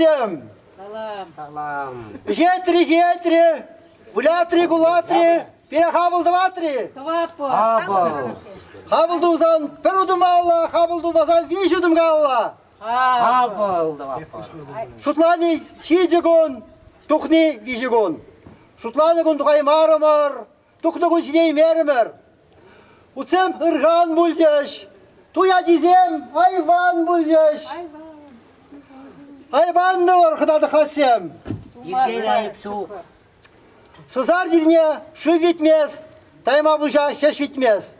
тӑхлачсем! Салам. Салам. Ӗҫетри, ҫиетри, вылятри, кулатри, пире хапӑл тӑватри. Тӑватпӑр. Хапӑл. Хапӑл тусан пӗр утӑмалла, хапӑл тумасан виҫ утӑм калла. Хапӑл тӑватпӑр. Шутлани ҫичӗ кун, тухни виҫӗ кун. Шутланӑ кун тухаймарӑмӑр, тухнӑ кун ҫитеймерӗмӗр. Утсем ырхан пулчӗҫ, туй ачисем айван пулчӗҫ. Айван тӑвӑр хӑта тӑхлассем. Иртен айӑп ҫук. Сусар тирне шыв витмес, тайма пуҫа хӗҫ витмес.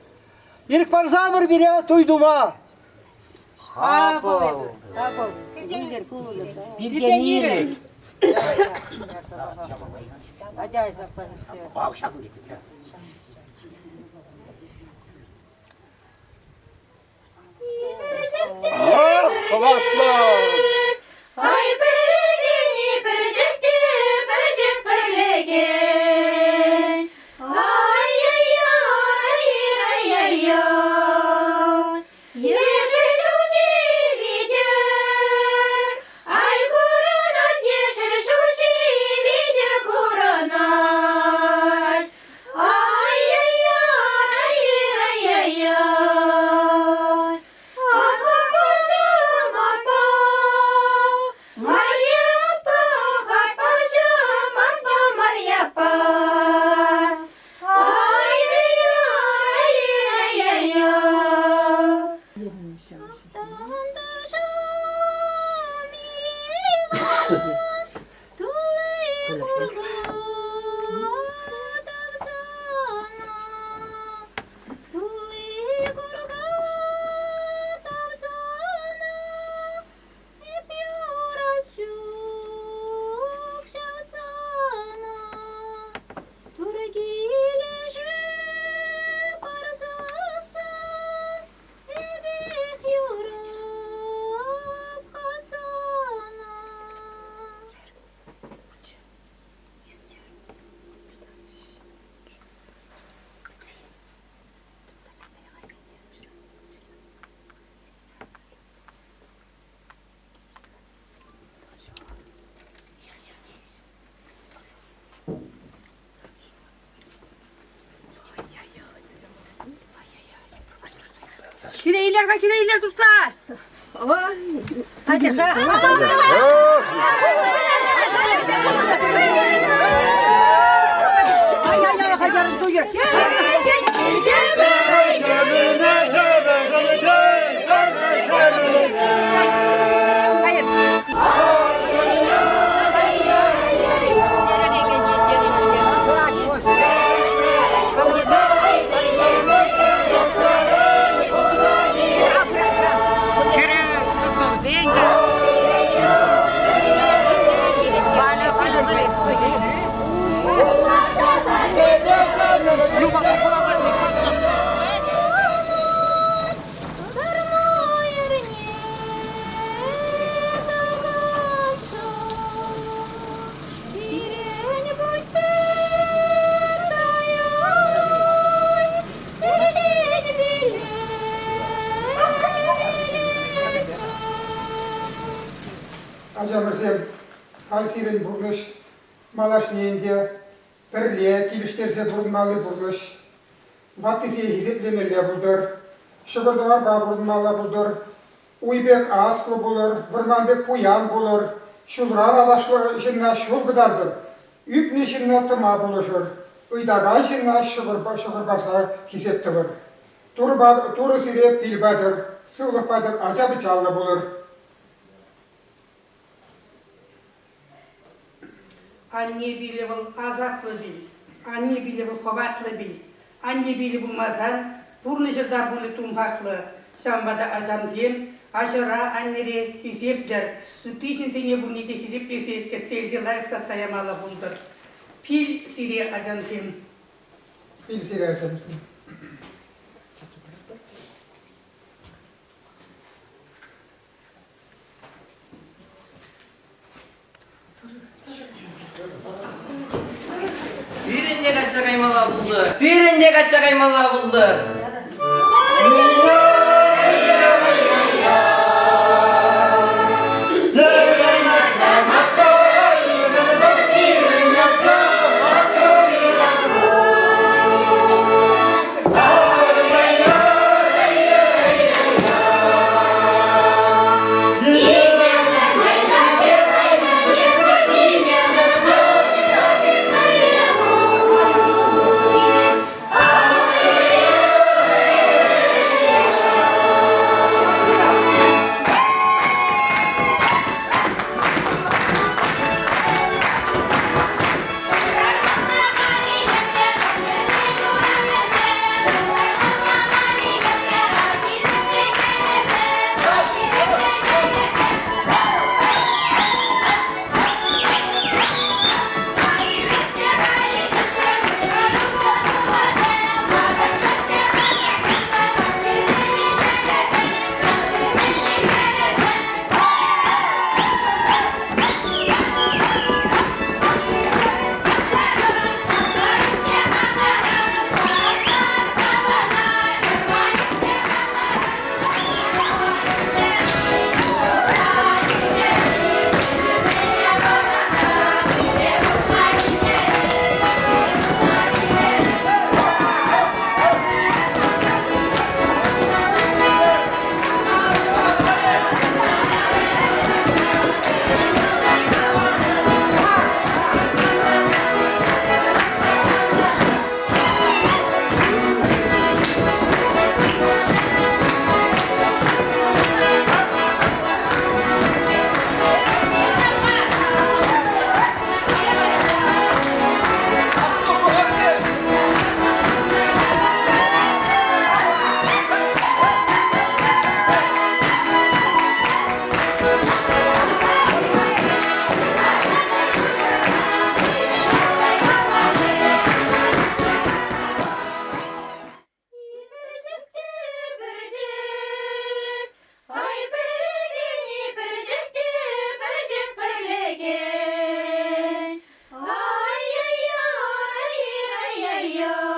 Ирӗк парсамӑр пире туй тума. Хапӑл. Хапӑл. Пиртен ирӗк. Атя ҫапла ӗҫле. Ах, хӑватлӑ! Ай пӗрлекен, пӗрчӗк те пӗрчӗк пӗрлекен. Ай-яй-яй, ай-яй-яй. Ешӗл ҫулҫи витӗр, ай курӑнать, ешӗл ҫулҫи витӗр курӑнать. Ай-яй-яй, ай-яй-яй. Ах, аппаҫӑм, аппа, Марья аппа, аппаҫӑм, аппа, Марья аппа. Ай-яй-яй, ай-яй-яй. Эпех юрап-ха сана. Кирейлер-ха, кирейлер тупса! Атя-ха. Ай-яй-яй, хазярын туйыр. Ачамӑрсем, халь сирӗн пурнӑҫ малашне ӗнтӗ пӗрле килӗштерсе пурӑнмалли пурнӑҫ. Ваттисене хисеплемелле пултӑр, ҫӑкӑр-тӑварпа пурӑнмалла пултӑр, уй пек аслӑ пулӑр, вӑрман пек пуян пулӑр, ҫулран алашлӑ ҫынна ҫул кӑтартӑр, ӳкнӗ ҫынна тӑма пулӑшӑр, ыйтакан ҫынна ҫӑкӑр, ҫӑкӑр парса хисеп тӑвӑр. Турӑ, Турӑ сире пил патӑр, сывлӑх патӑр, ача-пӑчаллӑ пулӑр. Анне пилӗ вӑл асаплӑ пил, анне пилӗ вӑл хӑватлӑ пил. Анне пилӗ пулмасан пурнӑҫӑр та пулӗ тумхахлӑ. Ҫавӑнпа та ачамсем, аҫӑра, аннӗре хисеплӗр, ытти ҫынсене пурне те хисеплесе, кӗтсе илсе лайӑх сатса ямалла пултӑр. Пил сире, ачамсем. Пил сире, ачамсем. Сирӗн те качча каймалла пултӑр. Сирӗн те качча каймалла пултӑр. Йӑ.